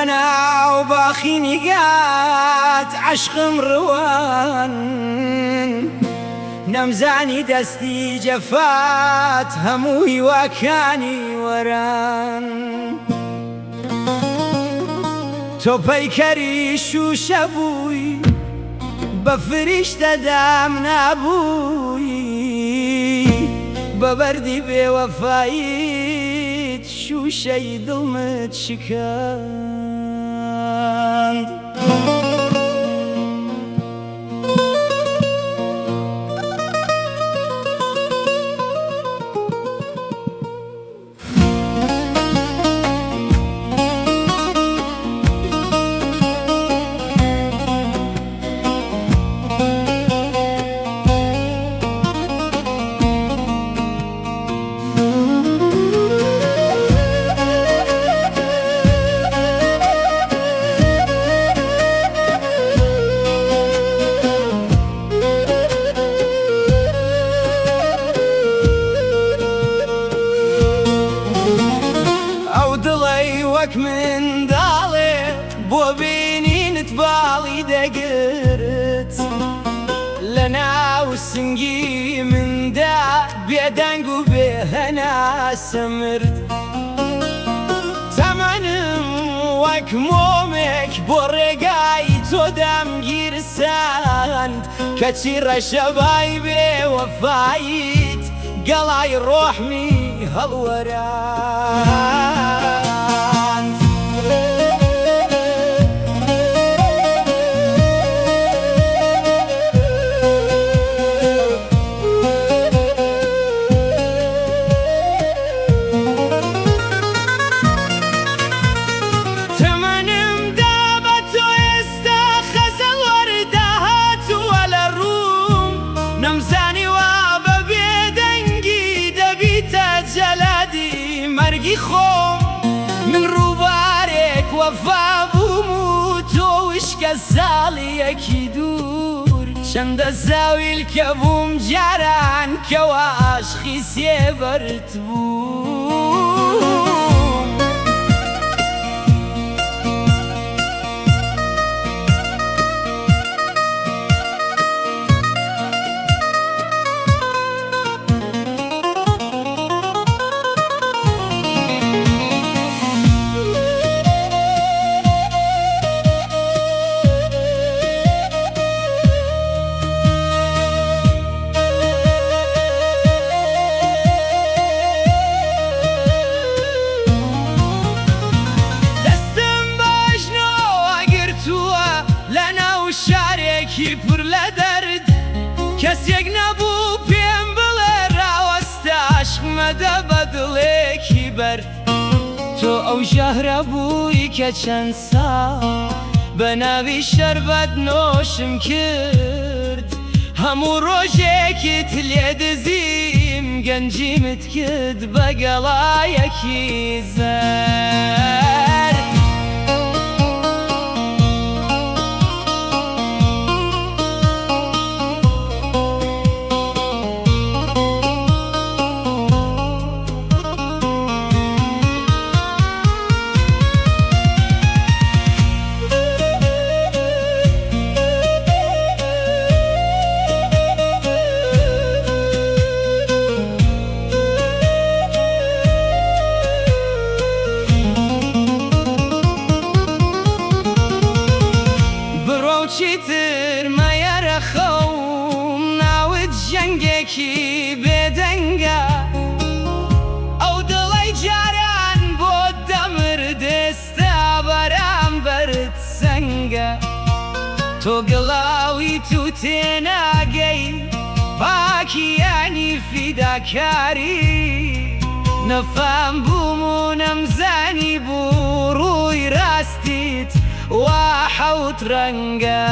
لەناو باخی نیگات عەشقم ڕوان، نەمزانی دەستی جەفات هەموو هیواکانی وەران. تۆ پەیکەری شووشە بووی، بە فریشتە دامنابووی، بە بەردی بێوەفاییت شووشەی دڵمت شکاند. ئەو دڵەی وەک منداڵێ بۆ بینینت باڵی دەگرت، لە ناو سنگی مندا بێدەنگ و بێ هەناسە مرد. تەمەنم وەک مۆمێک بۆ ڕێگای تۆ دامگیرساند، کەچی ڕەشەبای بێ وەفاییت گەڵای ڕۆحمی هەڵوەراند. تەمەنم دا بە تۆ ئێستا خەزەڵ وەرداهاتووە لە ڕووم، نەمزانی وا بە بێدەنگی دەبیتە جەلادی مەرگی خۆم. من ڕووبارێک وەفا بووم و تۆ وشکە ساڵیەکی دوور، چەندە زاویلکە بووم جاران کەوا عاشقی سێبەرت بووم. دەستم بە ئەژنۆوە گرتووە لەناو شارێکی پر لە دەرد، کەسێک نەبوو پێم بڵێ ڕاوەستە عەشق مەدە بە دڵێکی بەرد. تۆ ئەو ژەهرە بووی کە چەند ساڵ بە ناوی شەربەت نۆشم کرد، هەموو ڕۆژێکت لێ دزیم، گەنجیمت کرد بە گەڵایەکی زەرد. بڕۆ و چیتر مەیەرە خەوم، ناوت ژەنگێکی بێدەنگە. ئەو دڵەی جاران بۆت دەمرد ئێستا بەرامبەرت سەنگە. تۆ گڵاویت و تێناگەی پاکی یانی فیداکاری. نەفام بووم و نەمزانی بوو ڕووی ڕاستیت وا حەوت ڕەنگە.